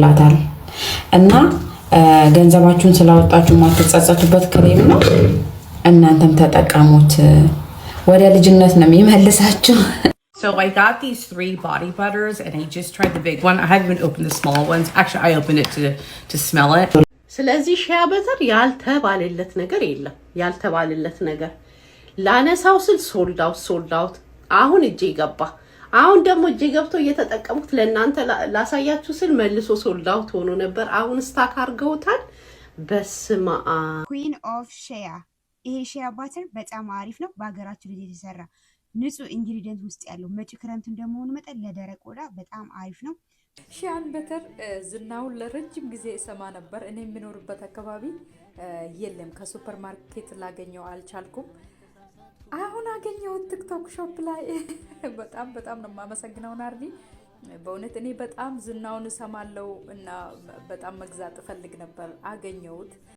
ላታል እና ገንዘባችሁን ስላወጣችሁ ማትጸጸቱበት ክሬም ነው። እናንተም ተጠቀሙት። ወደ ልጅነት ነው የሚመልሳችሁ። So I got these three body butters and I just tried the big one. I haven't even opened the small ones. Actually, I opened it to smell it. ስለዚህ shea butter ያልተባለለት ነገር የለም። ያልተባለለት ነገር ላነሳው ስል sold out, sold out። አሁን እጄ ገባ። አሁን ደግሞ እጄ ገብቶ እየተጠቀምኩት ለእናንተ ላሳያችሁ ስል መልሶ sold out ሆኖ ነበር። አሁን stock አድርገውታል። በስመ አብ። Queen of Shea። ይሄ shea butter በጣም አሪፍ ነው። በሀገራችን ልጅ የተሰራ ንጹህ ingredient ውስጥ ያለው፣ መጪ ክረምት እንደመሆኑ መጠን ለደረቅ ቆዳ በጣም አሪፍ ነው። Shea butter ዝናውን ለረጅም ጊዜ እሰማ ነበር። እኔ የምኖርበት አካባቢ የለም፣ ከሱፐር ማርኬት ላገኘው አልቻልኩም። አሁን አገኘሁት TikTok Shop ላይ። በጣም በጣም ነው የማመሰግነው ናርዲ። በእውነት እኔ በጣም ዝናውን እሰማለሁ እና በጣም መግዛት እፈልግ ነበር። አገኘሁት።